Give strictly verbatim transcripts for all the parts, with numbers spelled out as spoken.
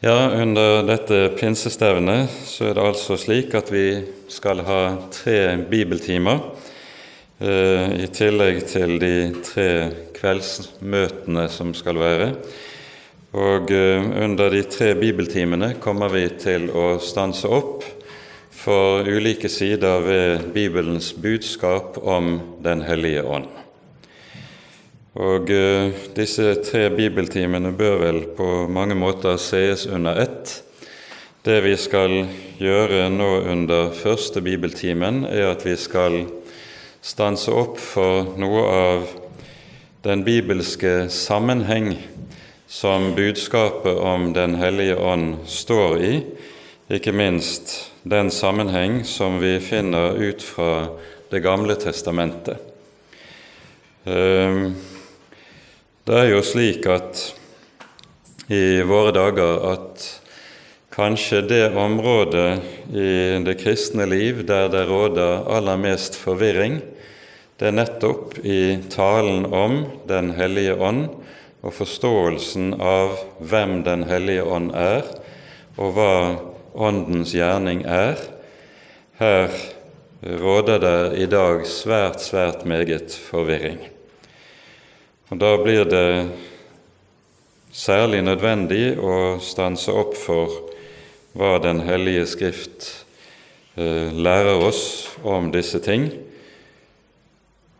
Ja, under dette pinsestevnet så er det altså slik at vi skal ha tre bibeltimer, eh, i tillegg til de tre kveldsmøtene som skal være. Og, eh, under de tre bibeltimene kommer vi til å stanse opp for ulike sider ved Bibelens budskap om Den Hellige Ånd. Og, eh, disse tre bibeltimene bør vel på mange måter sees under ett. Det vi skal gjøre nå under første bibeltimen, er at vi skal stanse opp for noe av den bibelske sammenheng som budskapet om Den Hellige Ånd står i, ikke minst den sammenheng som vi finner ut fra Det Gamle Testamentet. Ehm, det er jo slik at i våre dager at kanskje det området i det kristne liv der det råder aller mest forvirring, det er nettopp i talen om Den Hellige Ånd og forståelsen av hvem Den Hellige Ånd er, og hva Åndens gjerning er. Her råder det i dag svært, svært meget forvirring. Og da blir det særlig nødvendig å stanse opp for hva Den Hellige Skrift, eh, lærer oss om disse ting,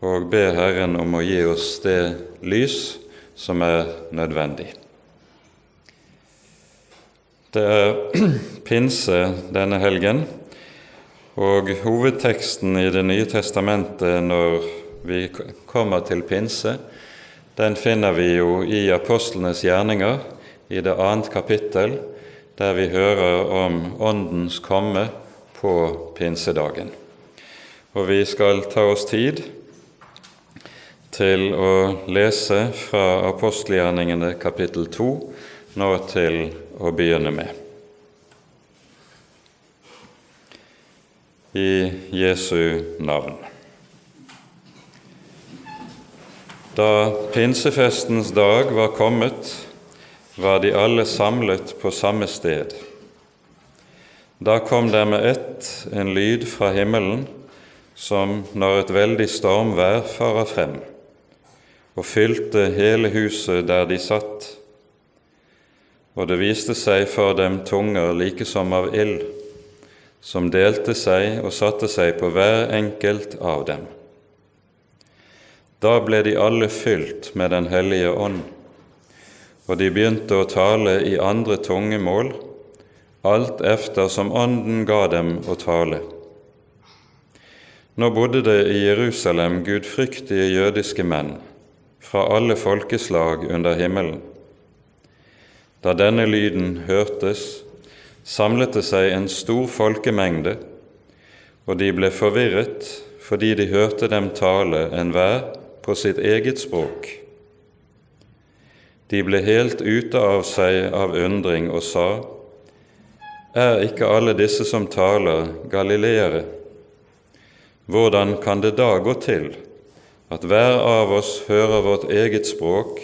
og be Herren om å gi oss det lys som er nødvendig. Det er pinse denne helgen, og hovedteksten i Det nye testamentet når vi k-, kommer til pinse, den finner vi jo i Apostlenes gjerninger i det annet kapittel, der vi hører om Åndens komme på pinsedagen. Og vi skal ta oss tid til å lese fra Apostelgjerningene kapittel to, nå til å begynne med. I Jesu navn. Da pinsefestens dag var kommet, var de alle samlet på samme sted. Da kom der med ett en lyd fra himmelen, som når et veldig stormvær farer frem, og fylte hele huset der de satt. Og det viste seg for dem tunger like som av ild, som delte seg og satte seg på hver enkelt av dem. Da ble de alle fylt med Den Hellige Ånd, og de begynte å tale i andre tungemål, alt efter som Ånden ga dem å tale. Nå bodde det i Jerusalem gudfryktige jødiske menn fra alle folkeslag under himmelen. Da denne lyden hørtes, samlet det seg en stor folkemengde, og de ble forvirret, fordi de hørte dem tale enhver på sitt eget språk. De ble helt ute av seg av undring og sa: «Er ikke alle disse som taler, galileere? Hvordan kan det da gå til at hver av oss hører vårt eget språk,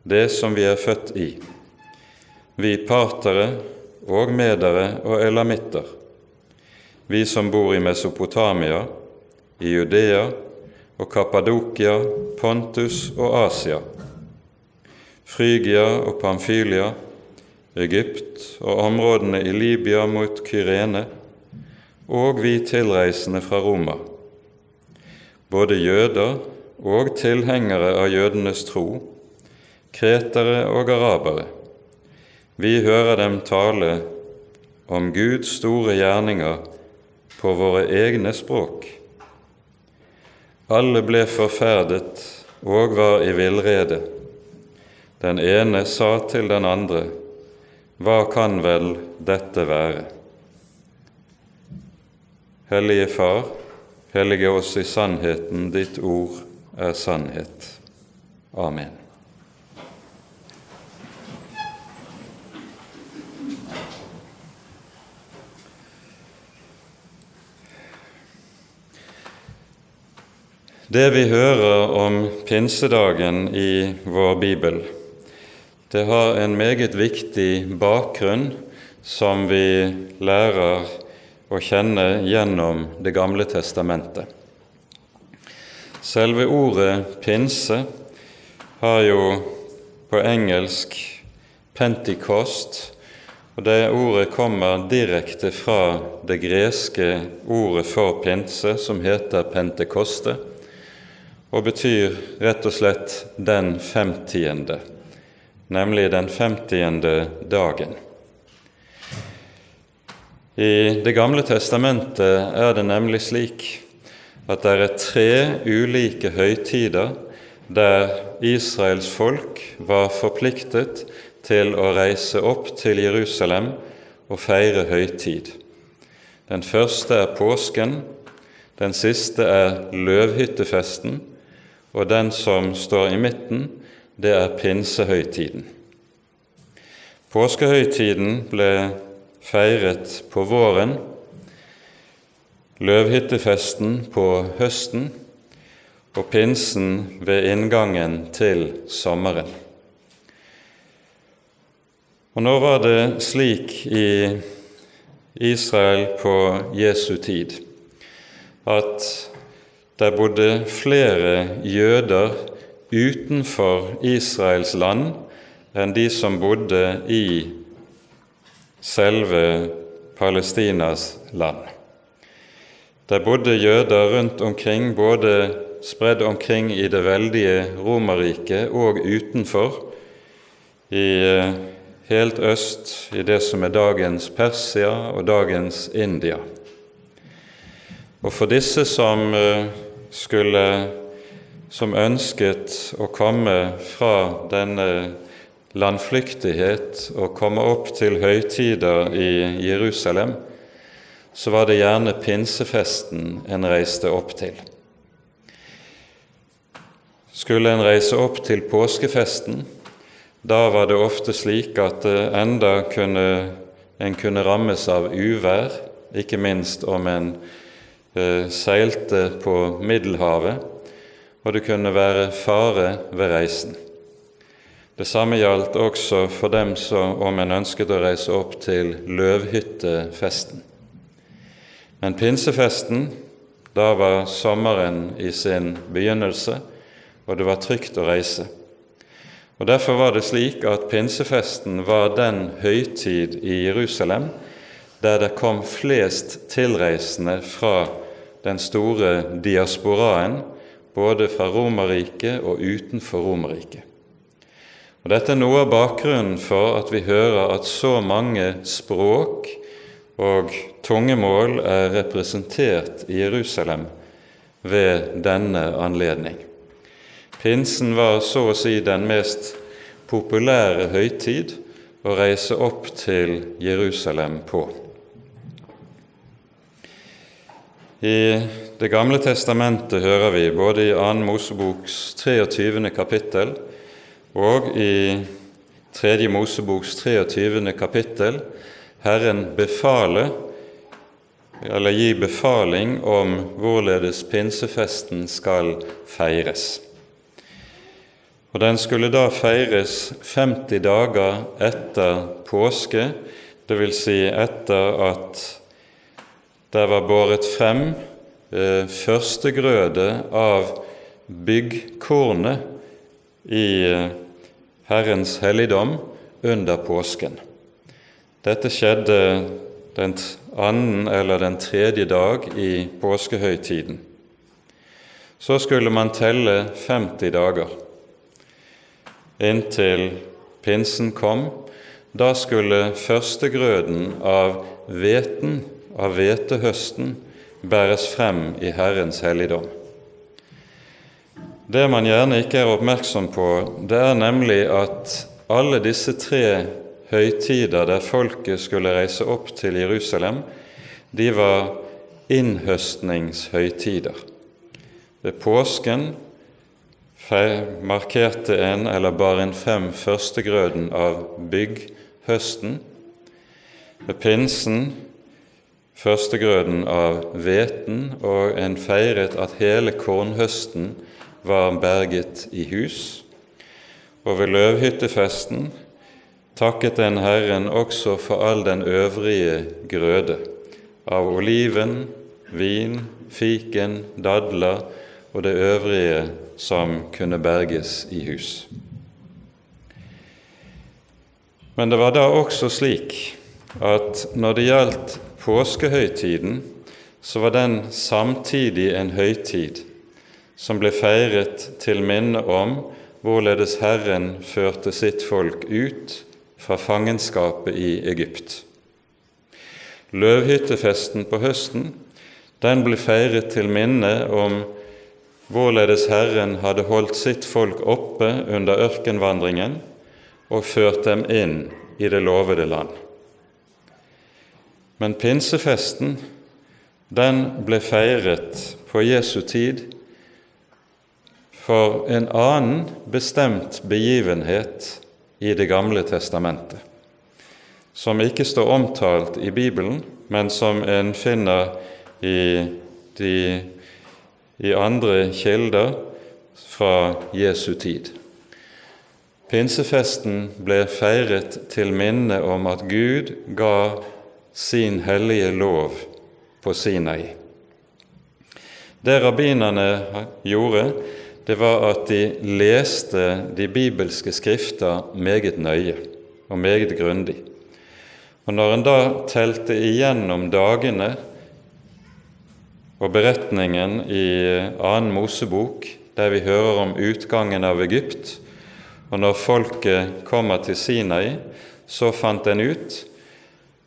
det som vi er født i, vi partere og medere og elamitter, vi som bor i Mesopotamia, i Judea og Kappadokia, Pontus og Asia, Frygia og Pamfylia, Egypt og områdene i Libya mot Kyrene, og vi tilreisende fra Roma, både jøder og tilhengere av jødenes tro, kretere og arabere. Vi hører dem tale om Guds store gjerninger på våre egne språk.» Alle ble forferdet og var i villrede. Den ene sa til den andre: «Hva kan vel dette være?» Hellige Far, hellige oss i sannheten, ditt ord er sannhet. Amen. Det vi hører om pinsedagen i vår bibel, Det har en meget viktig bakgrunn som vi lærer å kjenne gjennom Det gamle testamentet. Selve ordet pinse har jo på engelsk Pentecost, og det ordet kommer direkte fra det greske ordet for pinse, som heter Pentekoste, og betyr rett og slett den femtiende, nemlig den femtiende dagen. I Det gamle testamentet er det nemlig slik at det er tre ulike høytider der Israels folk var forpliktet til å reise opp til Jerusalem og feire høytid. Den første er påsken, den siste er løvhyttefesten, og den som står i midten, det er pinsehøytiden. Påskehøytiden ble feiret på våren, løvhyttefesten på høsten, og pinsen ved inngangen til sommeren. Og nå var det slik i Israel på Jesu tid, at der bodde flere jøder utenfor Israels land enn de som bodde i selve Palestinas land. Der bodde jøder rundt omkring, både spredd omkring i det veldige Romerriket og utenfor, i, eh, helt øst i det som er dagens Persia og dagens India. Og for disse som, eh, skulle, som ønsket å komme fra denne landflyktighet og komme opp til høytider i Jerusalem, så var det gjerne pinsefesten en reiste opp til. Skulle en reise opp til påskefesten, da var det ofte slik at, eh, enda kunne, en kunne rammes av uvær, ikke minst om en, eh, seilte på Middelhavet, og det kunne være fare ved reisen. Det samme gjaldt også for dem som, om en ønsket å reise opp til løvhyttefesten. Men pinsefesten, da var sommeren i sin begynnelse, og det var trygt å reise. Og derfor var det slik at pinsefesten var den høytid i Jerusalem der det kom flest tilreisende fra den store diasporaen, både fra Romerriket og utenfor Romerriket. Og dette er noe av bakgrunnen for at vi hører at så mange språk og tungemål er representert i Jerusalem ved denne anledning. Pinsen var så å si den mest populære høytid å reise opp til Jerusalem på. I Det gamle testamentet hører vi, både i Annen Moseboks treogtyvende kapittel og i Tredje Moseboks treogtyvende kapittel, Herren befale, eller gi befaling om hvorledes pinsefesten skal feires. Og den skulle da feires femti dager etter påske, det vil si etter at det var båret frem, eh, førstegrøde av byggkornet i, eh, Herrens helligdom under påsken. Dette skjedde den t-, annen eller den tredje dag i påskehøytiden. Så skulle man telle femti dager, inntil pinsen kom. Da skulle førstegrøden av hveten, av hvetehøsten, bæres frem i Herrens helligdom. Det man gjerne ikke er oppmerksom på, det er nemlig at alle disse tre høytider der folket skulle reise opp til Jerusalem, de var innhøstningshøytider. Ved påsken fe-, markerte en eller bar en frem førstegrøden av bygghøsten. Ved pinsen førstegrøden av hveten, og en feiret at hele kornhøsten var berget i hus. Og ved løvhyttefesten takket den Herren også for al den øvrige grøde, av oliven, vin, fiken, dadler og det øvrige som kunne berges i hus. Men det var da også slik at når det gjaldt påskehøytiden, så var den samtidig en høytid som ble feiret til minne om hvorledes Herren førte sitt folk ut fra fangenskapet i Egypt. Løvhyttefesten på høsten, den ble feiret til minne om hvorledes Herren hadde holdt sitt folk oppe under ørkenvandringen og ført dem inn i det lovede land. Men pinsefesten, den ble feiret på Jesu tid for en annen bestemt begivenhet i Det gamle testamentet, som ikke står omtalt i Bibelen, men som en finner i, de, i andre kilder fra Jesu tid. Pinsefesten ble feiret til minne om at Gud ga sin hellige lov på Sinai. Det rabbinerne gjorde, det var at de leste de bibelske skrifter meget nøye og meget grundig. Og når en da telte igjennom dagene og beretningen i annen Mosebok, der vi hører om utgangen av Egypt, og når folket kommer til Sinai, så fant en ut,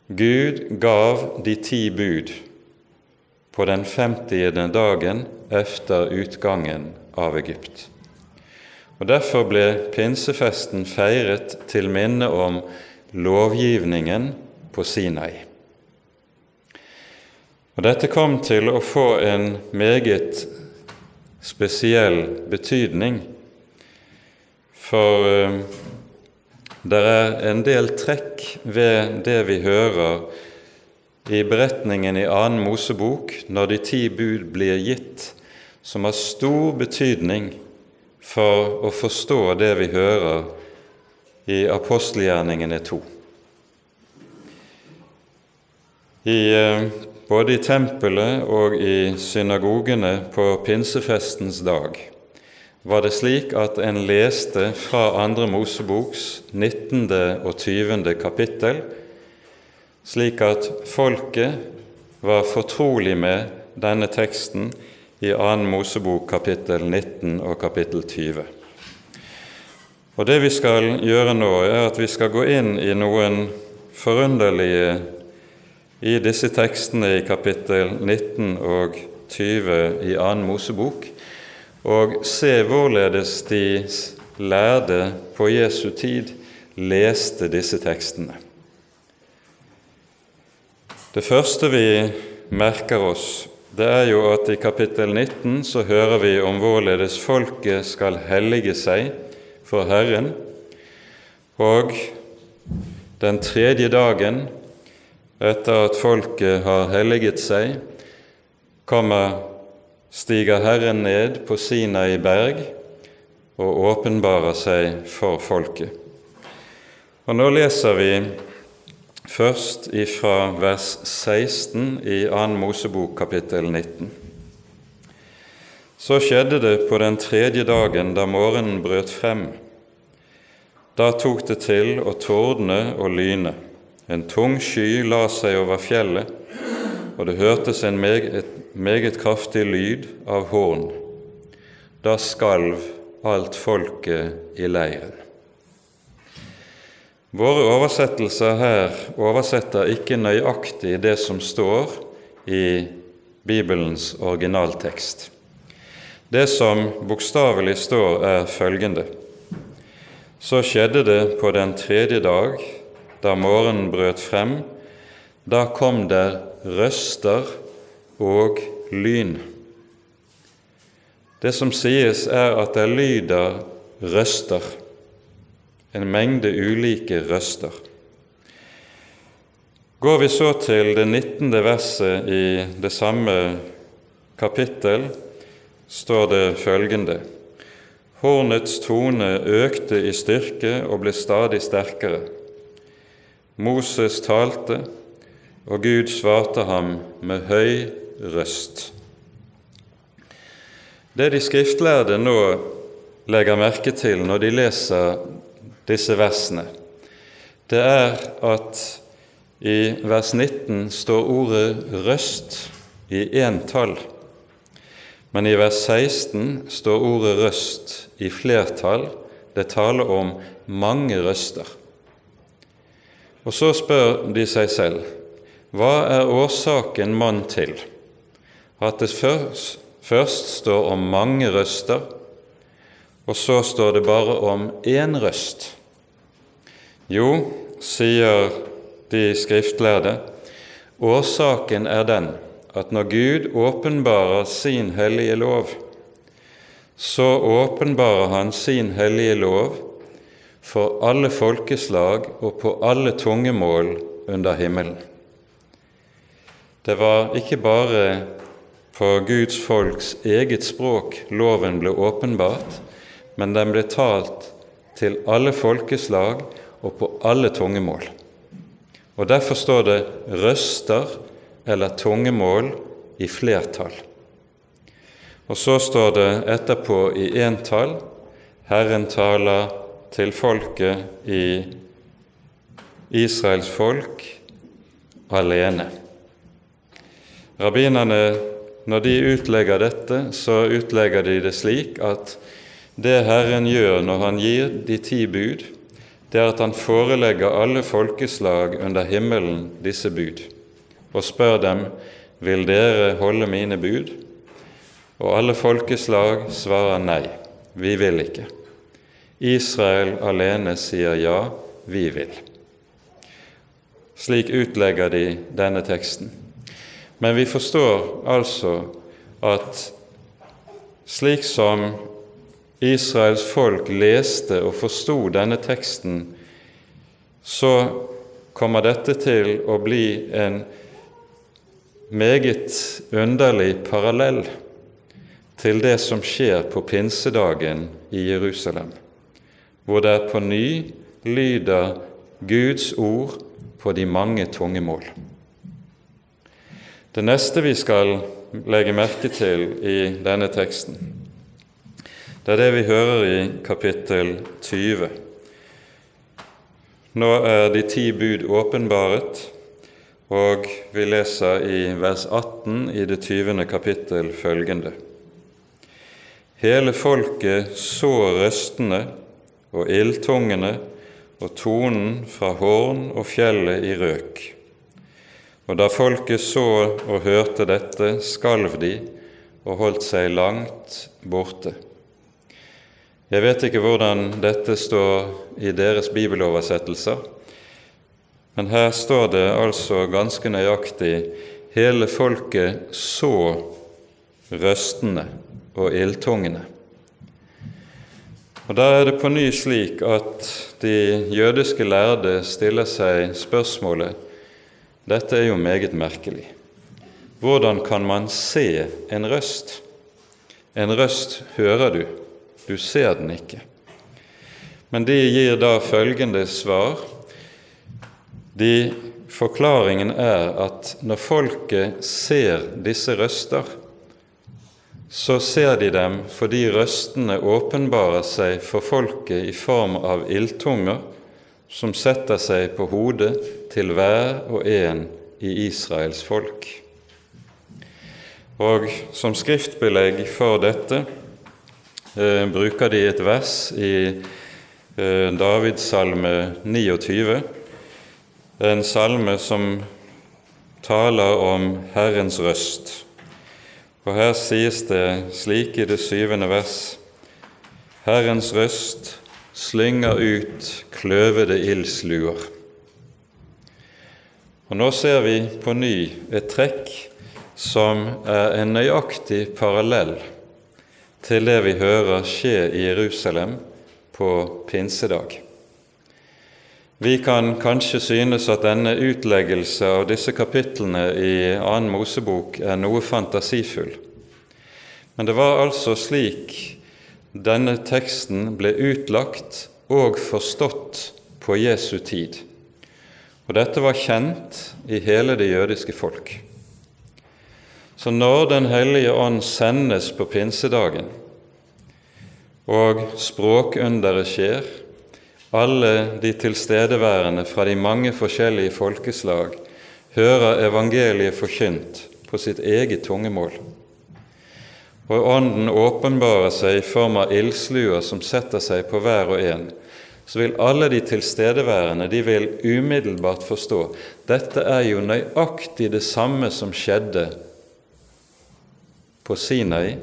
Gud gav de ti bud på den femtiende dagen efter utgangen av Egypt. Og derfor ble pinsefesten feiret til minne om lovgivningen på Sinai. Og dette kom til å få en meget spesiell betydning, for eh, der er en del trekk ved det vi hører i beretningen i annen Mosebok, når de ti bud blir gitt, som har stor betydning for å forstå det vi hører i Apostelgjerningene to. I, eh, både i tempelet og i synagogene på pinsefestens dag var det slik at en leste fra andre Moseboks nittende og tyvende kapittel, slik at folket var fortrolig med denne teksten i annen Mosebok kapittel nitten og kapittel tyve. Og det vi skal gjøre nå, er at vi skal gå inn i noen forunderlige i disse tekstene i kapittel nitten og tyve i annen Mosebok, og se hvorledes de lærde på Jesu tid leste disse tekstene. Det første vi merker oss, det er jo at i kapittel nitten så hører vi om hvorledes folket skal hellige seg for Herren, og den tredje dagen etter at folket har helliget seg, kommer, stiger Herren ned på Sinai berg og åpenbarer seg for folket. Og nå leser vi først ifra vers seksten i annen Mosebok kapittel nitten. Så skjedde det på den tredje dagen, da morgenen brøt frem. Da tok det til å tordne og lyne. En tung sky la seg over fjellet, og det hørtes en meg-, et meget kraftig lyd av horn. Da skalv alt folket i leiren. Våre oversettelser her oversetter ikke nøyaktig det som står i Bibelens originaltekst. Det som bokstavelig står, er følgende: Så skjedde det på den tredje dag, da morgenen brøt frem, da kom der røster og lyn. Det som sies, er at det lyder røster, en mengde ulike røster. Går vi så til det nittende verset i det samme kapittel, står det følgende: Hornets tone økte i styrke og ble stadig sterkere. Moses talte, og Gud svarte ham med høy røst. Det de skriftlærde nå legger merke til når de leser disse versene, det er at i vers nitten står ordet røst i entall, men i vers seksten står ordet røst i flertall. Det taler om mange røster. Og så spør de seg selv: Hva er årsaken mann til at det først, først står om mange røster, og så står det bare om én røst? Jo, sier de skriftlærde, årsaken er den at når Gud åpenbarer sin hellige lov, så åpenbarer han sin hellige lov for alle folkeslag og på alle tungemål under himmelen. Det var ikke bare på Guds folks eget språk loven ble åpenbart, men den ble talt til alle folkeslag og på alle tungemål. Og derfor står det røster eller tungemål i flertall. Og så står det etterpå i entall: Herren taler til folket, i Israels folk alene. Rabbinerne, når de utlegger dette, så utlegger de det slik at det Herren gjør når han gir de ti bud, det er at han forelegger alle folkeslag under himmelen disse bud, og spør dem: Vil dere holde mine bud? Og alle folkeslag svarer: Nei, vi vil ikke. Israel alene sier: Ja, vi vil. Slik utlegger de denne teksten. Men vi forstår altså at slik som Israels folk leste og forsto denne teksten, så kommer dette til å bli en meget underlig parallell til det som skjer på pinsedagen i Jerusalem, hvor der på ny lyder Guds ord på de mange tungemål. Det neste vi skal legge merke til i denne teksten, det er det vi hører i kapittel tyve. Nå er de ti bud åpenbaret, og vi leser i vers atten i det tyvende kapittel følgende: Hele folket så røstene og ildtungene og tonen fra horn og fjellet i røk. Og da folket så og hørte dette, skalv de og holdt seg langt borte. Jeg vet ikke hvordan dette står i deres bibeloversettelser, men her står det altså ganske nøyaktig: Hele folket så røstene og ildtungene. Og da er det på ny slik at de jødiske lærde stiller seg spørsmålet: Dette er jo meget merkelig. Hvordan kan man se en røst? En røst hører du, du ser den ikke. Men de gir da følgende svar. De, forklaringen er at når folket ser disse røster, så ser de dem fordi røstene åpenbarer seg for folket i form av ildtunger, som setter seg på hodet til hver og en i Israels folk. Og som skriftbelegg for dette eh, bruker de et vers i eh, Davids salme niogtyve, en salme som taler om Herrens røst. Og her sies det slik i det syvende vers: Herrens røst slynger ut kløvede ildsluer. Og nå ser vi på ny et trekk som er en nøyaktig parallell til det vi hører skje i Jerusalem på pinsedag. Vi kan kanskje synes at denne utleggelse av disse kapitlene i annen Mosebok er noe fantasifull. Men det var altså slik Denne teksten ble utlagt og forstått på Jesu tid, og dette var kjent i hele det jødiske folk. Så når Den hellige ånd sendes på pinsedagen, og språkunderet skjer, alle de tilstedeværende fra de mange forskjellige folkeslag hører evangeliet forkynt på sitt eget tungemål. Og ånden åpenbarer seg i form av ildsluer som setter seg på hver og en, så vil alle de tilstedeværende, de vil umiddelbart forstå: Dette er jo nøyaktig det samme som skjedde på Sinai,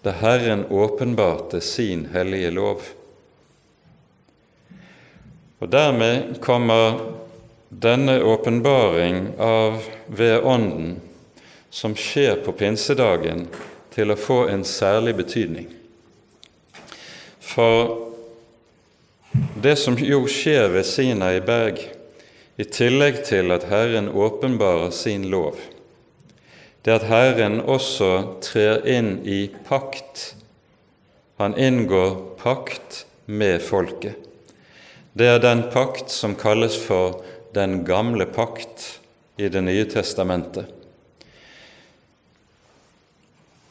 da Herren åpenbarte sin hellige lov. Og dermed kommer denne åpenbaring av ved ånden, som skjer på pinsedagen, til å få en særlig betydning. For det som jo skjer ved Sinai berg, i tillegg til at Herren åpenbarer sin lov, det er at Herren også trer inn i pakt. Han inngår pakt med folket. Det er den pakt som kalles for den gamle pakt i Det nye testamentet.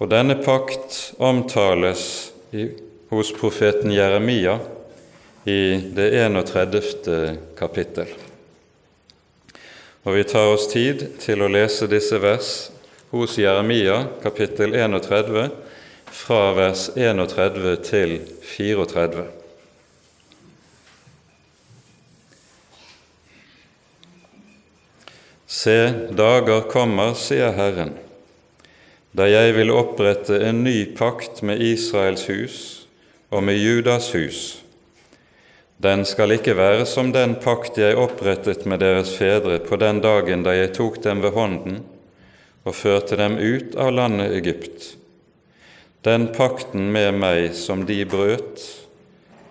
Og denne pakt omtales i, hos profeten Jeremia i det enogtredivte kapittel. Og vi tar oss tid til å lese disse vers hos Jeremia, kapittel enogtredivte, fra vers enogtredivte til fireogtredivte. Se, dager kommer, sier Herren, da jeg vil opprette en ny pakt med Israels hus og med Judas hus. Den skal ikke være som den pakt jeg opprettet med deres fedre på den dagen da jeg tok dem ved hånden og førte dem ut av landet Egypt. Den pakten med meg som de brøt,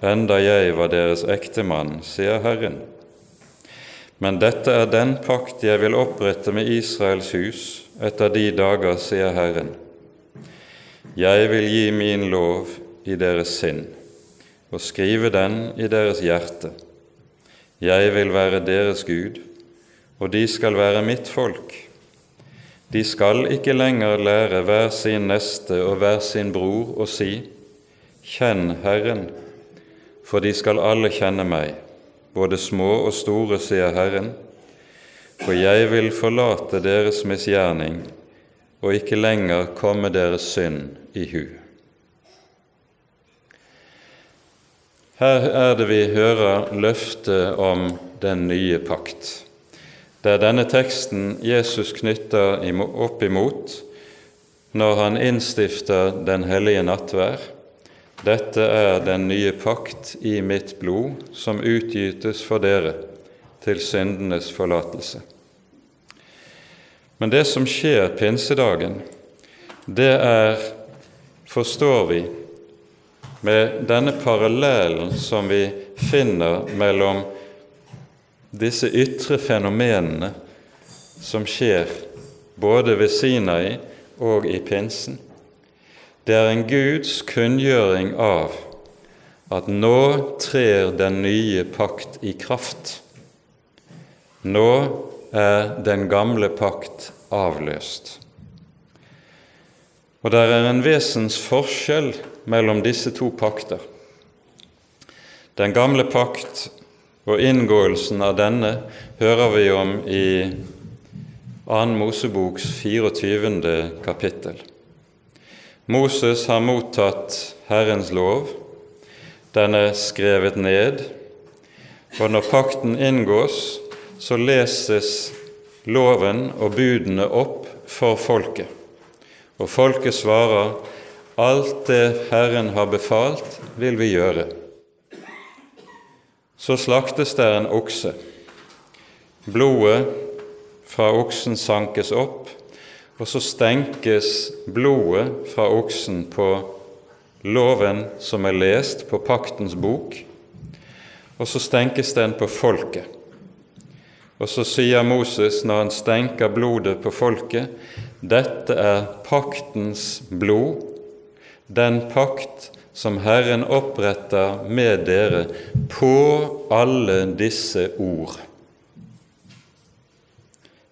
enda jeg var deres ektemann, sier Herren. Men dette er den pakt jeg vil opprette med Israels hus etter de dager, sier Herren. Jeg vil gi min lov i deres sinn, og skrive den i deres hjerte. Jeg vil være deres Gud, og de skal være mitt folk. De skal ikke lenger lære hver sin neste og hver sin bror å si: «Kjenn Herren», for de skal alle kjenne meg, både små og store, sier Herren, for jeg vil forlate deres misgjerning og ikke lenger komme deres synd i hu. Her er det vi hører løftet om den nye pakt. Det er denne teksten Jesus knytter imo-, opp imot når han innstifter den hellige nattverd. Dette er den nye pakt i mitt blod, som utgytes for dere til syndenes forlatelse. Men det som skjer pinsedagen, det er, forstår vi, med denne parallellen som vi finner mellom disse ytre fenomenene som skjer både ved Sinai og i pinsen. Det er en Guds kunngjøring av at nå trer den nye pakt i kraft. Nå er den gamle pakt avløst. Og der er en vesens forskjell mellom disse to pakter. Den gamle pakt og inngåelsen av denne hører vi om i Annen Moseboks fireogtyvende kapittel. Moses har mottatt Herrens lov. Den er skrevet ned, og når pakten inngås, så leses loven og budene opp for folket. Og folket svarer: «Alt det Herren har befalt, vil vi gjøre.» Så slaktes der en okse. Blodet fra oksen sankes opp, og så stenkes blodet fra oksen på loven som er lest, på paktens bok, og så stenkes den på folket. Og så sier Moses, når han stenker blodet på folket: «Dette er paktens blod, den pakt som Herren oppretter med dere på alle disse ord.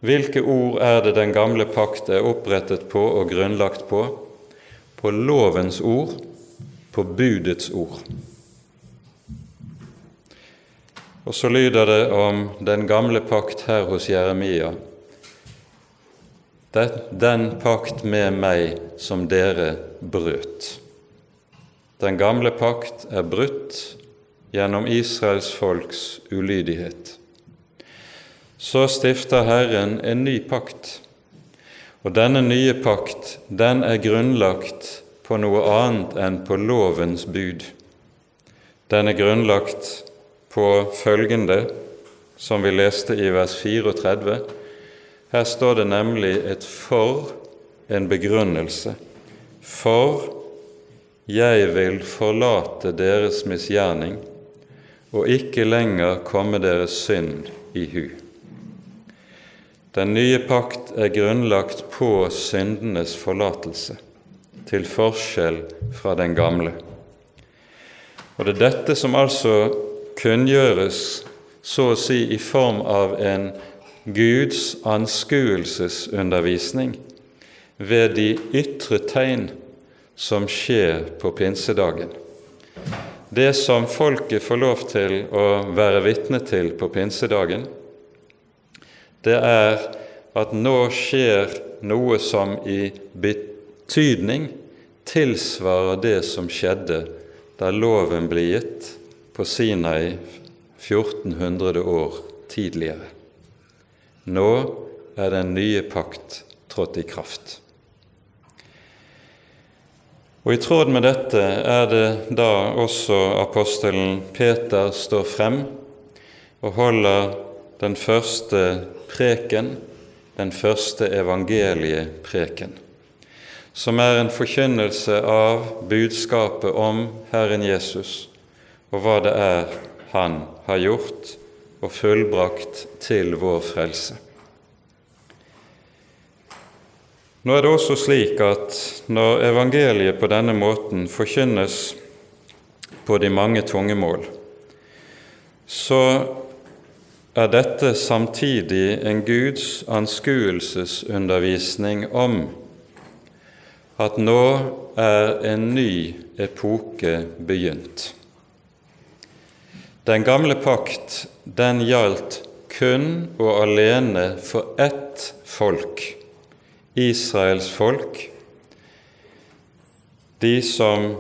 Hvilke ord er det den gamle pakt er opprettet på og grunnlagt på? På lovens ord, på budets ord. Og så lyder det om den gamle pakt her hos Jeremia: «Den, den pakt med meg som dere brøt.» Den gamle pakt er brutt gjennom Israels folks ulydighet. Så stifter Herren en ny pakt, og denne nye pakt, den er grunnlagt på noe annet enn på lovens bud. Den er grunnlagt på følgende, som vi leste i vers fireogtredve. Her står det nemlig et for, en begrunnelse. «For jeg vil forlate deres misgjerning og ikke lenger komme deres synd i hu.» Den nye pakt er grunnlagt på syndenes forlatelse, til forskjell fra den gamle. Og det er dette som altså kunngjøres, så å si i form av en Guds anskuelsesundervisning, ved de ytre tegn som skjer på pinsedagen. Det som folket får lov til å være vitne til på pinsedagen, det er at nå skjer noe som i betydning tilsvarer det som skjedde da loven ble gitt på Sinai fjorten hundre år tidligere. Nå er den nye pakt trådt i kraft. Og i tråd med dette er det da også apostelen Peter står frem og holder den første preken, den første evangeliepreken, som er en forkynnelse av budskapet om Herren Jesus og hva det er han har gjort og fullbrakt til vår frelse. Nå er det også slik at når evangeliet på denne måten forkynnes på de mange tungemål, så er dette samtidig en Guds anskuelsesundervisning om at nå er en ny epoke begynt. Den gamle pakt, den gjaldt kun og alene for ett folk, Israels folk, de som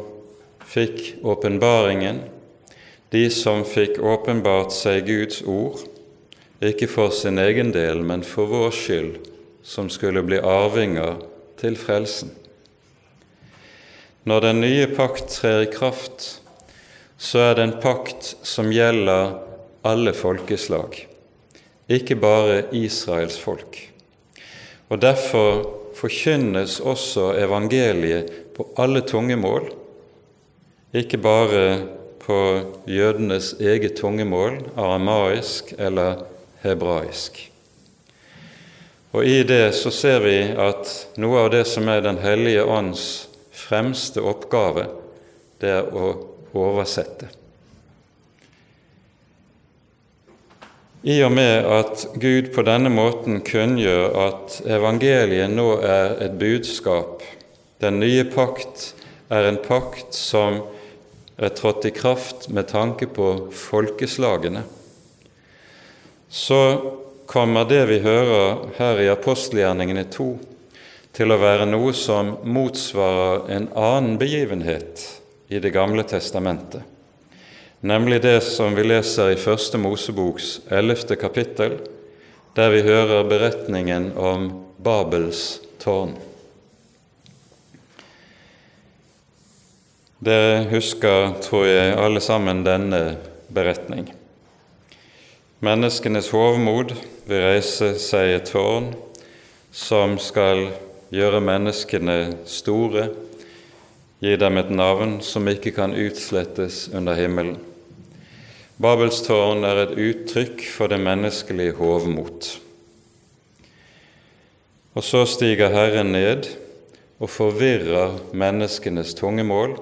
fikk åpenbaringen, de som fikk åpenbart seg Guds ord, ikke for sin egen del, men for vår skyld, som skulle bli arvinger til frelsen. Når den nye pakt trer i kraft, så er det en pakt som gjelder alle folkeslag, ikke bare Israels folk. Og derfor forkynnes også evangeliet på alle tungemål, ikke bare på jødenes eget tungemål, aramaisk eller hebraisk. Og i det så ser vi at noe av det som er Den hellige ånds fremste oppgave, det er å oversette. I og med at Gud på denne måten kunngjør at evangeliet nå er et budskap, den nye pakt er en pakt som er trådt i kraft med tanke på folkeslagene, så kommer det vi hører her i Apostelgjerningene to, til å være noe som motsvarer en annen begivenhet i Det gamle testamentet, nemlig det som vi leser i Første Moseboks ellevte kapittel, der vi hører beretningen om Babels tårn. Dere husker, tror jeg, alle sammen denne beretning. Menneskenes hovmod vil reise seg et tårn som skal gjøre menneskene store, gi dem et navn som ikke kan utslettes under himmelen. Babels tårn er et uttrykk for det menneskelige hovmod. Og så stiger Herren ned og forvirrer menneskenes tungemål,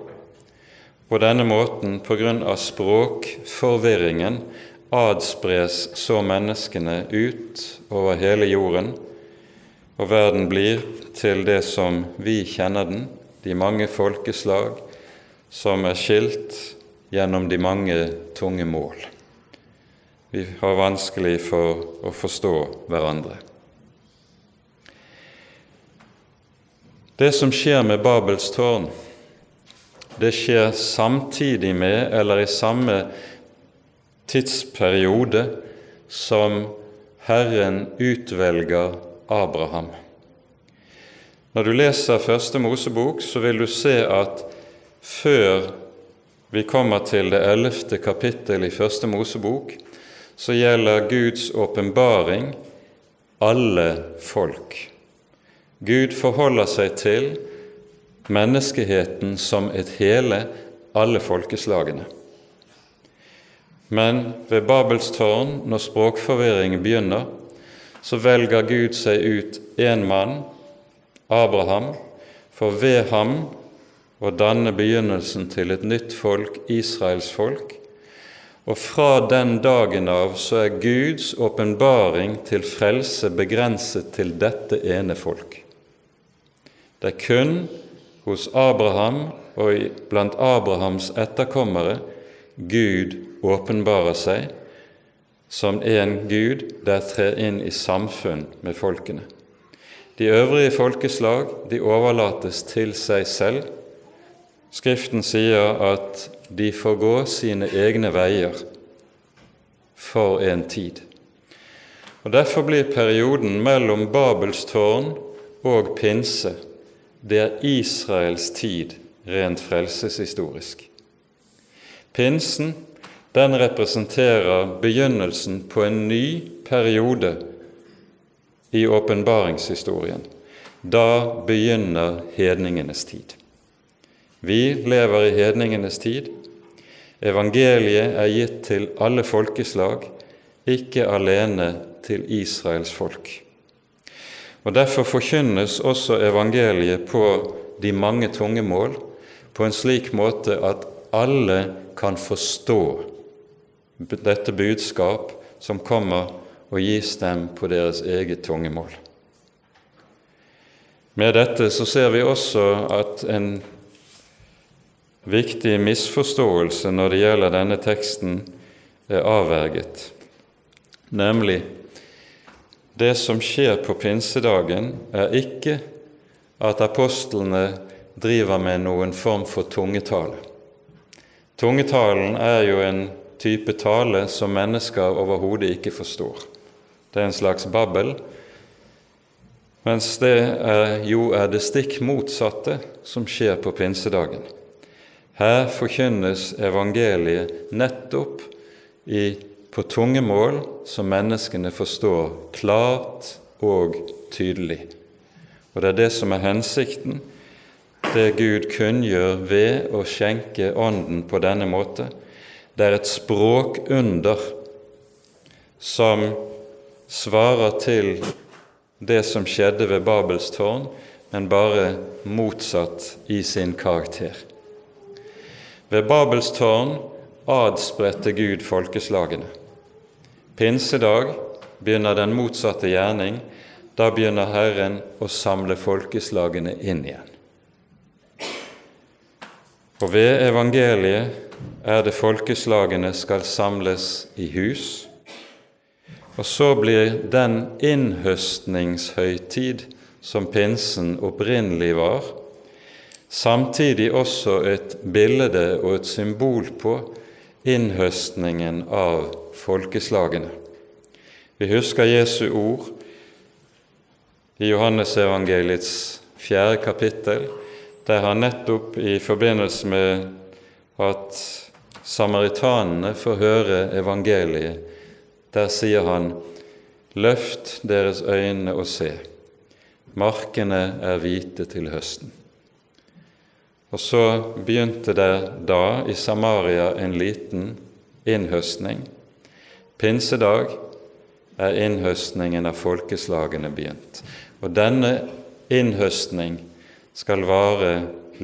På denne måten, på grunn av språkforvirringen, adspres så menneskene ut over hele jorden, og verden blir til det som vi kjenner den, de mange folkeslag som er skilt gjennom de mange tunge mål. Vi har vanskelig for å forstå hverandre. Det som skjer med Babels tårn, det skjer samtidig med, eller i samme tidsperiode, som Herren utvelger Abraham. Når du leser Første Mosebok, så vil du se at før vi kommer til det ellevte kapittel i Første Mosebok, så gjelder Guds åpenbaring alle folk. Gud forholder seg til menneskeheten som et hele, alle folkeslagene. Men ved Babels tårn, når språkforvirringen begynner, så velger Gud seg ut en mann, Abraham, for ved ham å danne begynnelsen til et nytt folk, Israels folk. Og fra den dagen av så er Guds åpenbaring til frelse begrenset til dette ene folk. Det er kun hos Abraham og i- blant Abrahams etterkommere Gud åpenbarer seg som en Gud, der trer inn i samfunn med folkene. De øvrige folkeslag, de overlates til seg selv. Skriften sier at de får gå sine egne veier for en tid. Og derfor blir perioden mellom Babels tårn og pinse, det er Israels tid rent frelseshistorisk. Pinsen, den representerer begynnelsen på en ny periode i åpenbaringshistorien. Da begynner hedningenes tid. Vi lever i hedningenes tid. Evangeliet er gitt til alle folkeslag, ikke alene til Israels folk. Og derfor forkynnes også evangeliet på de mange tungemål, på en slik måte at alle kan forstå dette budskap som kommer og gis dem på deres eget tungemål. Med dette så ser vi også at en viktig misforståelse når det gjelder denne teksten, er avverget. Nemlig, det som skjer på pinsedagen, er ikke at apostlene driver med noen form for tungetale. Tungetalen er jo en type tale som mennesker overhodet ikke forstår. Det er en slags babbel, mens det er, jo er det stikk motsatte som skjer på pinsedagen. Her forkynnes evangeliet nettopp i, på tungemål som menneskene forstår klart og tydelig. Og det er det som er hensikten, det Gud kunngjør ved å skjenke ånden på denne måte. Det er et språkunder som svarer til det som skjedde ved Babels tårn, men bare motsatt i sin karakter. Ved Babels tårn adspredte Gud folkeslagene. Pinsedag begynner den motsatte gjerning. Da begynner Herren å samle folkeslagene inn igjen. Og ved evangeliet er det folkeslagene skal samles i hus. Og så blir den innhøstningshøytid, som pinsen opprinnelig var, samtidig også et bilde og et symbol på innhøstningen av folkeslagene. Vi husker Jesu ord i Johannesevangeliets fjerde kapittel, der han nettopp i forbindelse med at samaritanene får høre evangeliet, der sier han: «Løft deres øyne og se, markene er hvite til høsten.» Og så begynte det da i Samaria en liten innhøstning. Pinsedag er innhøstningen av folkeslagene begynt. Og denne innhøstning skal vare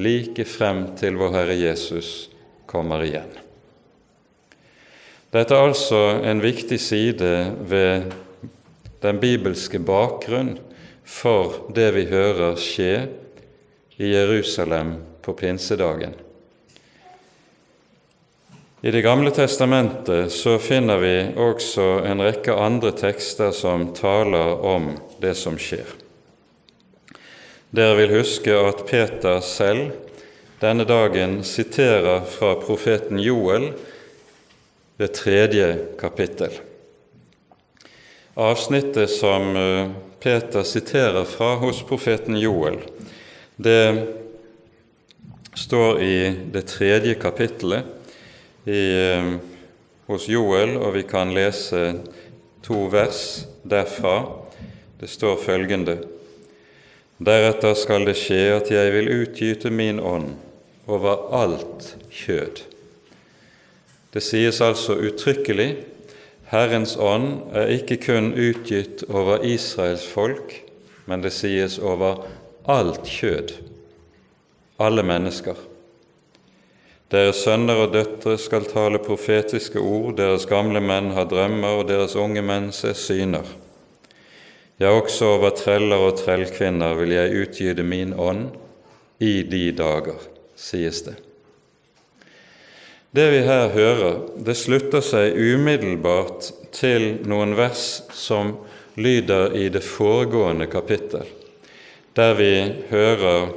like frem til vår Herre Jesus kommer igjen. Dette er altså en viktig side ved den bibelske bakgrunn for det vi hører skje i Jerusalem på pinsedagen. I Det gamle testamentet så finner vi også en rekke andre tekster som taler om det som skjer. Dere vil huske at Peter selv denne dagen siterer fra profeten Joel, det tredje kapittel. Avsnittet som eh, Peter siterer fra hos profeten Joel, det står i det tredje kapittelet i, eh, hos Joel, og vi kan lese to vers derfra. Det står følgende: «Deretter skal det skje at jeg vil utgyte min ånd over alt kjød.» Det sies altså uttrykkelig: «Herrens ånd er ikke kun utgitt over Israels folk, men det sies over alt kjød, alle mennesker. Deres sønner og døtre skal tale profetiske ord, deres gamle menn har drømmer, og deres unge menn ser syner. Ja, også over treller og trellkvinner vil jeg utgyte min ånd i de dager», sies det. Det vi her hører, det slutter seg umiddelbart til noen vers som lyder i det foregående kapittel, der vi hører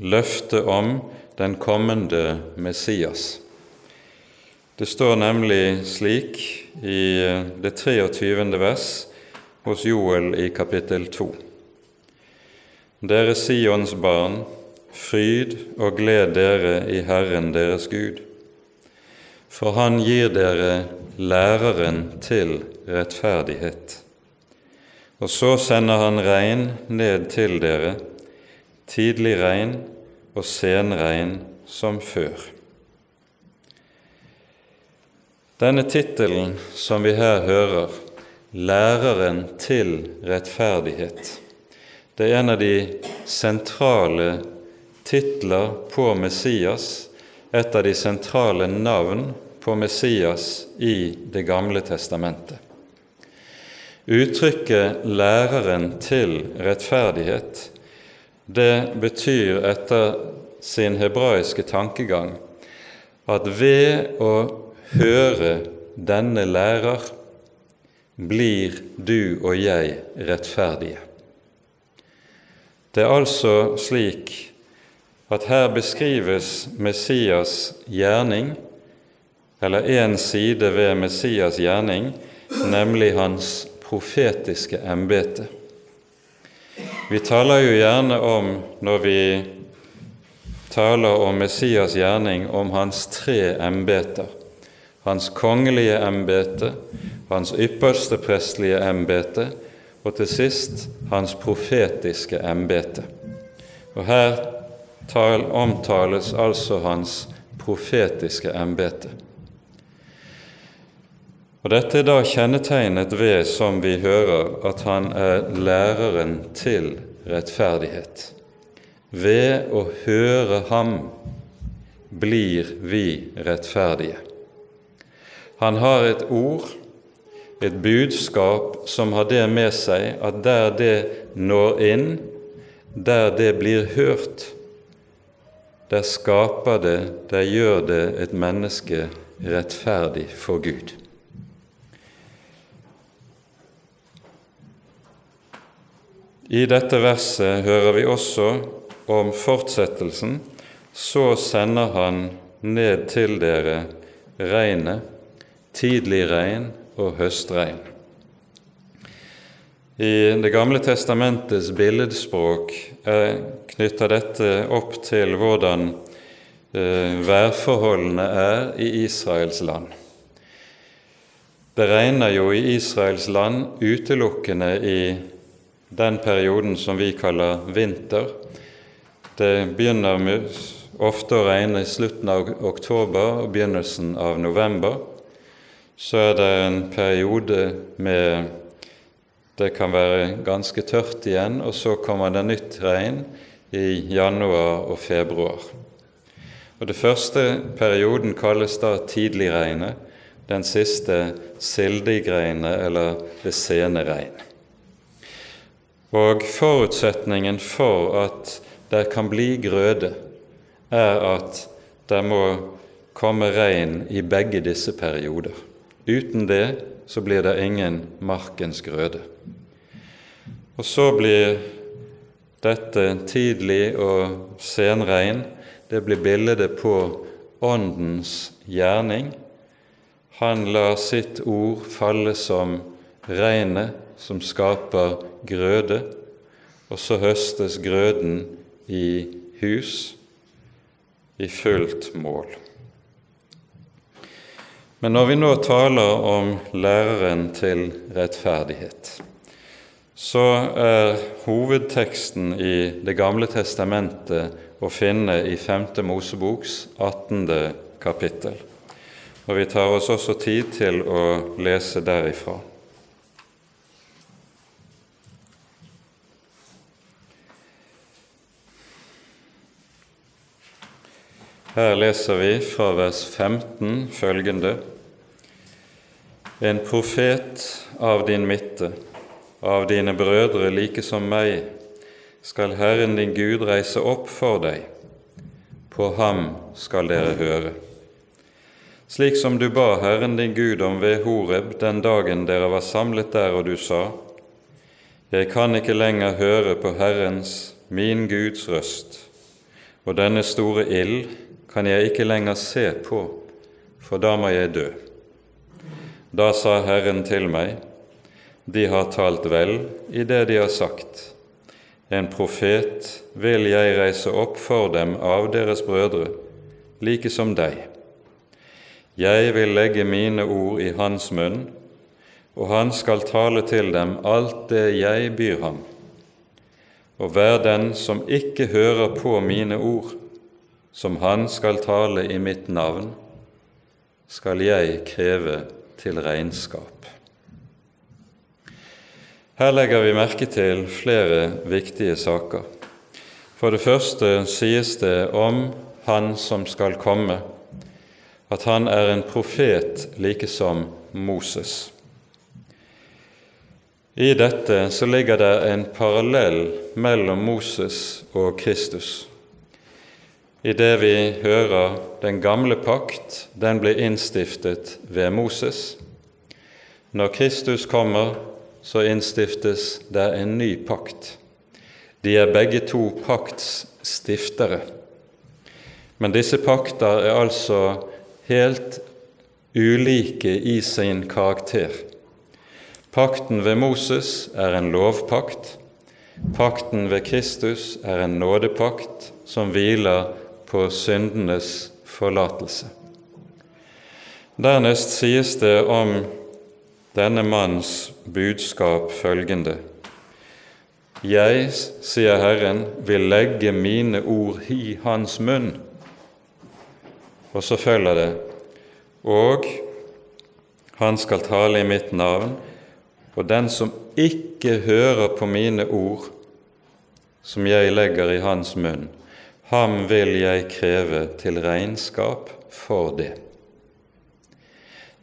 løftet om den kommende Messias. Det står nemlig slik i det treogtyvende vers hos Joel i kapittel to: «Dere Sions barn, fryd og gled dere i Herren deres Gud, for han gir dere læreren til rettferdighet. Og så sender han regn ned til dere, tidlig regn og sen regn som før.» Denne titlen som vi her hører, læreren til rettferdighet, det er en av de sentrale titler på Messias, et av de sentrale navn på Messias i Det gamle testamentet. Uttrykket læreren til rettferdighet, det betyr etter sin hebraiske tankegang at ved å høre denne lærer blir du og jeg rettferdige. Det er altså slik at her beskrives Messias gjerning, eller en side ved Messias gjerning, nemlig hans profetiske embete. Vi taler jo gjerne om, når vi taler om Messias gjerning, om hans tre embeter: hans kongelige embete, hans ypperste prestlige embete og til sist hans profetiske embete. Og her tal, omtales altså hans profetiske embete. Og dette er da kjennetegnet ved, som vi hører, at han er læreren til rettferdighet. Ved å høre ham blir vi rettferdige. Han har et ord, et budskap som har det med seg at der det når inn, der det blir hørt, der skaper det, der gjør det et menneske rettferdig for Gud. I dette verset hører vi også om fortsettelsen: «Så sender han ned til dere regnet, tidlig regn og høstregn.» I Det gamle testamentets billedspråk er knyttet dette opp til hvordan eh, værforholdene er i Israels land. Det regner jo i Israels land utelukkende i den perioden som vi kaller vinter. Det begynner med, ofte å regne i slutten av oktober og begynnelsen av november. Så er det en periode med, det kan være ganske tørt igjen, og så kommer det nytt regn i januar og februar. Og det første perioden kalles da tidlig regne, den siste sildig regne, eller det sene regn. Og forutsetningen for at der kan bli grøde, er at der må komme regn i begge disse perioder. Uten det så blir det ingen markens grøde. Og så blir dette tidlig og sen regn, det blir bildet på åndens gjerning. Han lar sitt ord falle som regnet som skaper grøde, og så høstes grøden i hus i fullt mål. Men når vi nå taler om læreren til rettferdighet, så er hovedteksten i Det gamle testamentet å finne i femte Moseboks attende kapittel. Og vi tar oss også tid til å lese derifra. Her leser vi fra vers femten følgende: «En profet av din midte, av dine brødre like som meg, skal Herren din Gud reise opp for deg. På ham skal dere høre. Slik som du ba Herren din Gud om ved Horeb den dagen dere var samlet der, og du sa: Jeg kan ikke lenger høre på Herrens, min Guds røst, og denne store ild kan jeg ikke lenger se på, for da må jeg dø.» Da sa Herren til meg: «De har talt vel i det de har sagt. En profet vil jeg reise opp for dem av deres brødre, like som deg. Jeg vil legge mine ord i hans munn, og han skal tale til dem alt det jeg byr ham. Og hver den som ikke hører på mine ord, som han skal tale i mitt navn, skal jeg kreve til regnskap.» Her legger vi merke til flere viktige saker. For det første sies det om han som skal komme, at han er en profet like som Moses. I dette så ligger det en parallell mellom Moses og Kristus. I det vi hører, den gamle pakt, den ble innstiftet ved Moses. Når Kristus kommer, så innstiftes der en ny pakt. De er begge to paktsstiftere. Men disse pakter er altså helt ulike i sin karakter. Pakten ved Moses er en lovpakt. Pakten ved Kristus er en nådepakt som hviler på syndenes forlatelse. Dernest sies det om denne manns budskap følgende: «Jeg, sier Herren, vil legge mine ord i hans munn.» Og så følger det: «Og han skal tale i mitt navn, og den som ikke hører på mine ord, som jeg legger i hans munn, ham vil jeg kreve til regnskap for det.»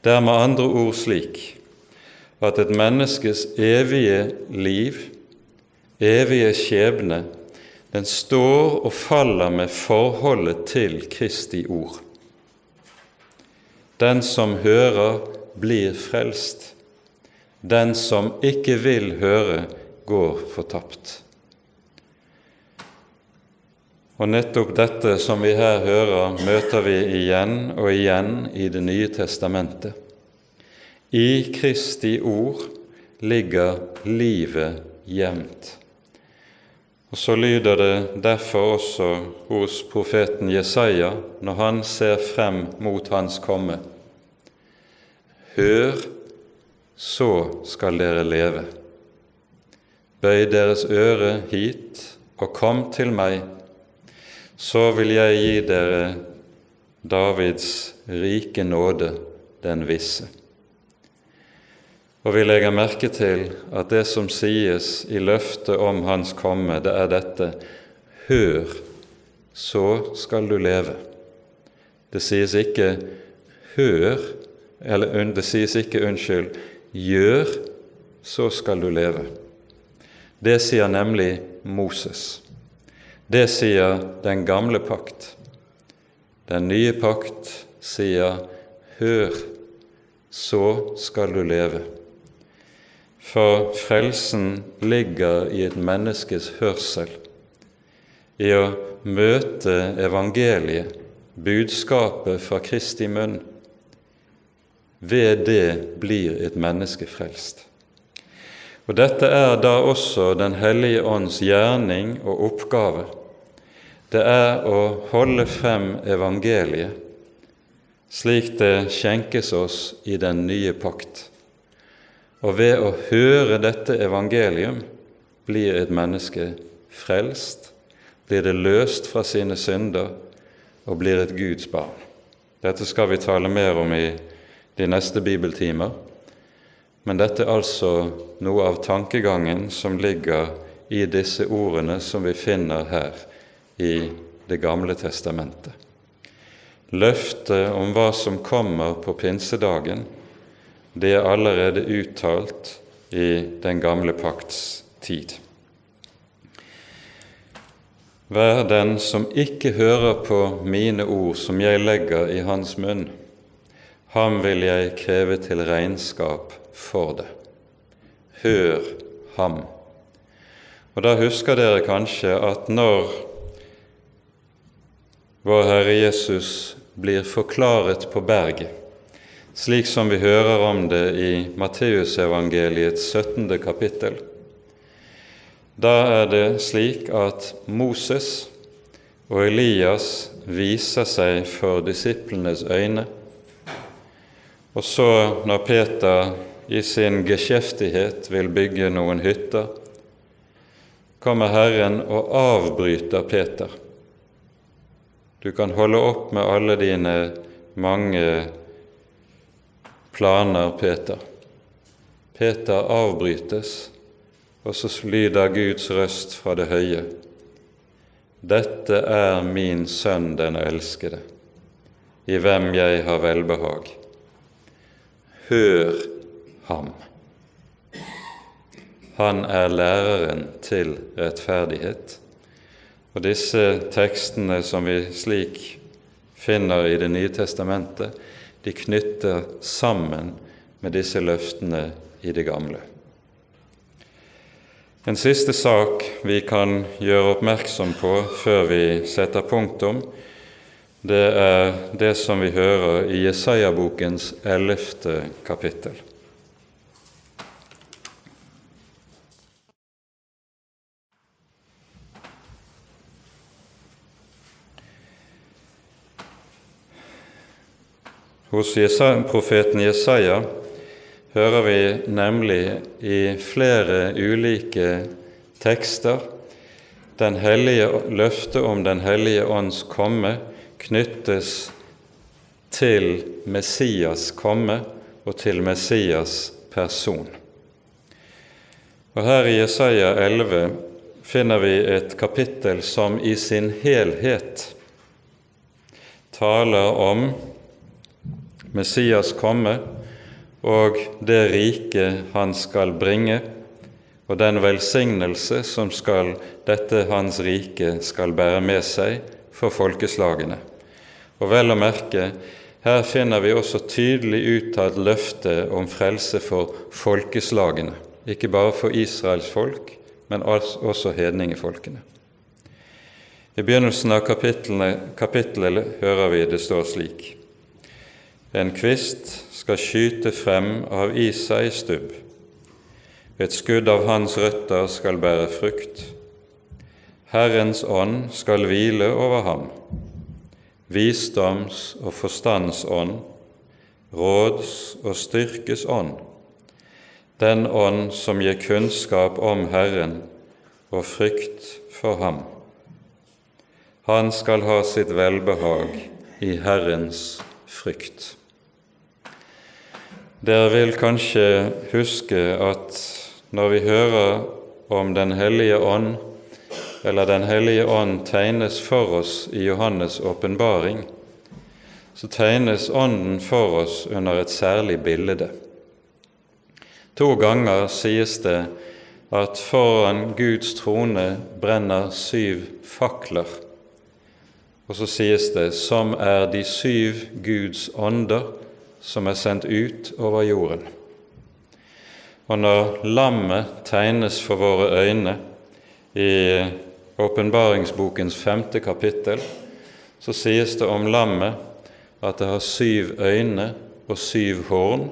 Det er med andre ord slik, at et menneskes evige liv, evige skjebne, den står og faller med forholdet til Kristi ord. Den som hører, blir frelst. Den som ikke vil høre, går fortapt. Og nettopp dette som vi her hører, møter vi igjen og igjen i Det nye testamentet. I Kristi ord ligger livet gjemt. Og så lyder det derfor også hos profeten Jesaja, når han ser frem mot hans komme: «Hør, så skal dere leve. Bøy deres øre hit og kom til meg, så vil jeg gi dere Davids rike nåde, den visse.» Og vi legger merke til at det som sies i løftet om hans komme, det er dette: «Hør, så skal du leve.» Det sies ikke: «Hør», eller, unn-, det sies ikke, unnskyld, «Gjør, så skal du leve.» Det sier nemlig Moses. Det sier den gamle pakt. Den nye pakt sier: «Hør, så skal du leve.» For frelsen ligger i et menneskes hørsel, i å møte evangeliet, budskapet fra Kristi munn. Ved det blir et menneske frelst. Og dette er da også Den Hellige Ånds gjerning og oppgave. Det er å holde frem evangeliet, slik det skjenkes oss i den nye pakt. Og ved å høre dette evangelium blir et menneske frelst, blir det løst fra sine synder og blir et Guds barn. Dette skal vi tale mer om i de neste bibeltimer, men dette er altså noe av tankegangen som ligger i disse ordene som vi finner her i Det gamle testamentet. Løftet om hva som kommer på pinsedagen, det er allerede uttalt i den gamle pakts tid. «Hver den som ikke hører på mine ord som jeg legger i hans munn, ham vil jeg kreve til regnskap for det.» Hør ham. Og da husker dere kanskje at når vår Herre Jesus blir forklaret på berget, slik som vi hører om det i Matteusevangeliets syttende kapittel, da er det slik at Moses og Elias viser seg for disiplenes øyne. Og så, når Peter i sin geskjeftighet vil bygge noen hytter, kommer Herren og avbryter Peter. Du kan holde opp med alle dine mange planer, Peter. Peter avbrytes, og så lyder Guds røst fra det høye: «Dette er min sønn, den elskede, i hvem jeg har velbehag. Hør ham.» Han er læreren til rettferdighet. Og disse tekstene som vi slik finner i Det nye testamentet, de knytter sammen med disse løftene i det gamle. En siste sak vi kan gjøre oppmerksom på før vi setter punktum, det er det som vi hører i Jesaja-bokens ellevte kapittel. Hos Jesaja, profeten Jesaja hører vi nemlig i flere ulike tekster den hellige, løftet om Den hellige ånds komme knyttes til Messias komme og til Messias person. Og her i Jesaja elleve finner vi et kapittel som i sin helhet taler om Messias komme og det rike han skal bringe, og den velsignelse som skal, dette hans rike skal bære med seg for folkeslagene. Og vel å merke, her finner vi også tydelig uttalt løfte om frelse for folkeslagene, ikke bare for Israels folk, men als-, også hedningefolkene. I begynnelsen av kapitlene, kapitlet hører vi det står slik: «En kvist skal skyte frem av Isais stubb. Et skudd av hans røtter skal bære frukt. Herrens ånd skal hvile over ham. Visdoms og forstands ånd, råds og styrkes ånd. Den ånd som gir kunnskap om Herren og frykt for ham. Han skal ha sitt velbehag i Herrens frykt.» Dere vil kanskje huske at når vi hører om Den hellige ånd, eller Den hellige ånd tegnes for oss i Johannes' åpenbaring, så tegnes Ånden for oss under et særlig bilde. To ganger sies det at foran Guds trone brenner syv fakler. Og så sies det, som er de syv Guds ånder, som er sendt ut over jorden. Og når lammet tegnes for våre øyne i Åpenbaringsbokens femte kapittel, så sies det om lammet at det har syv øyne og syv horn.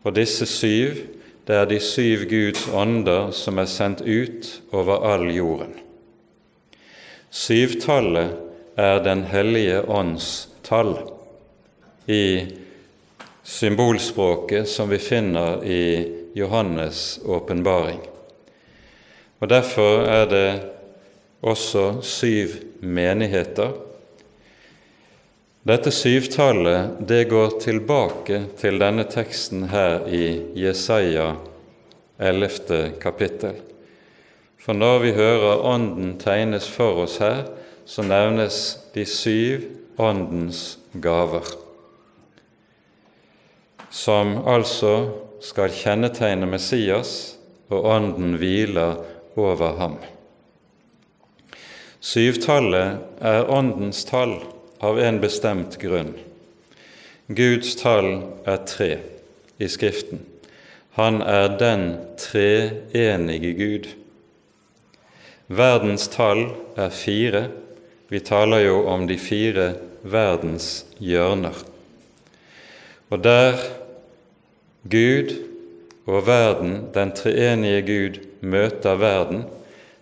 Og disse syv, det er de syv Guds ånder, som er sendt ut over all jorden. Syvtallet er Den hellige ånds tall i symbolspråket som vi finner i Johannes' åpenbaring. Og derfor er det også syv menigheter. Dette syvtallet, det går tilbake til denne teksten her i Jesaja ellevte kapittel. For når vi hører Ånden tegnes for oss her, så nevnes de syv Åndens gaver, som altså skal kjennetegne Messias, og Ånden hviler over ham. Syvtallet er Åndens tall av en bestemt grunn. Guds tall er tre i Skriften. Han er den treenige Gud. Verdens tall er fire. Vi taler jo om de fire verdens hjørner. Og der Gud og verden, den treenige Gud, møter verden,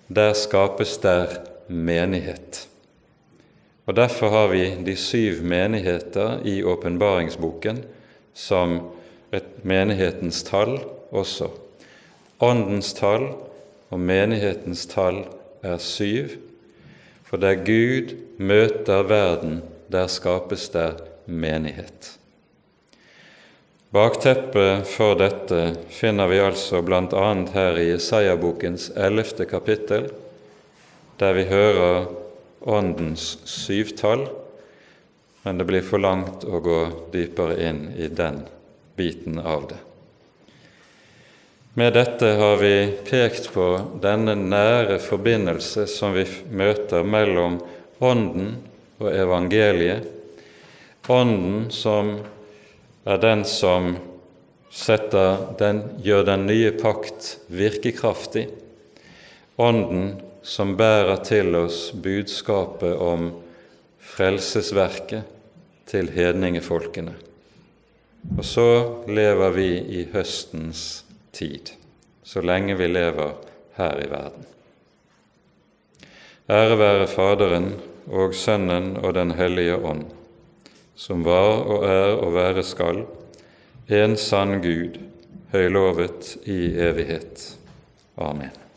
der skapes der menighet. Og derfor har vi de syv menigheter i Åpenbaringsboken som et menighetens tall også. Åndens tall og menighetens tall er syv, for der Gud møter verden, der skapes der menighet. Bakteppet for dette finner vi altså blant annet her i Jesaja-bokens ellevte kapittel, der vi hører Åndens syvtall, men det blir for langt å gå dypere inn i den biten av det. Med dette har vi pekt på denne nære forbindelse som vi f-, møter mellom Ånden og evangeliet. Ånden som er den som setter den, gjør den nye pakt virkekraftig. Ånden som bærer til oss budskapet om frelsesverket til hedningefolkene. Og så lever vi i høstens tid, så lenge vi lever her i verden. Ære være Faderen og Sønnen og Den hellige ånd, som var og er og være skal, en sann Gud, høylovet i evighet. Amen.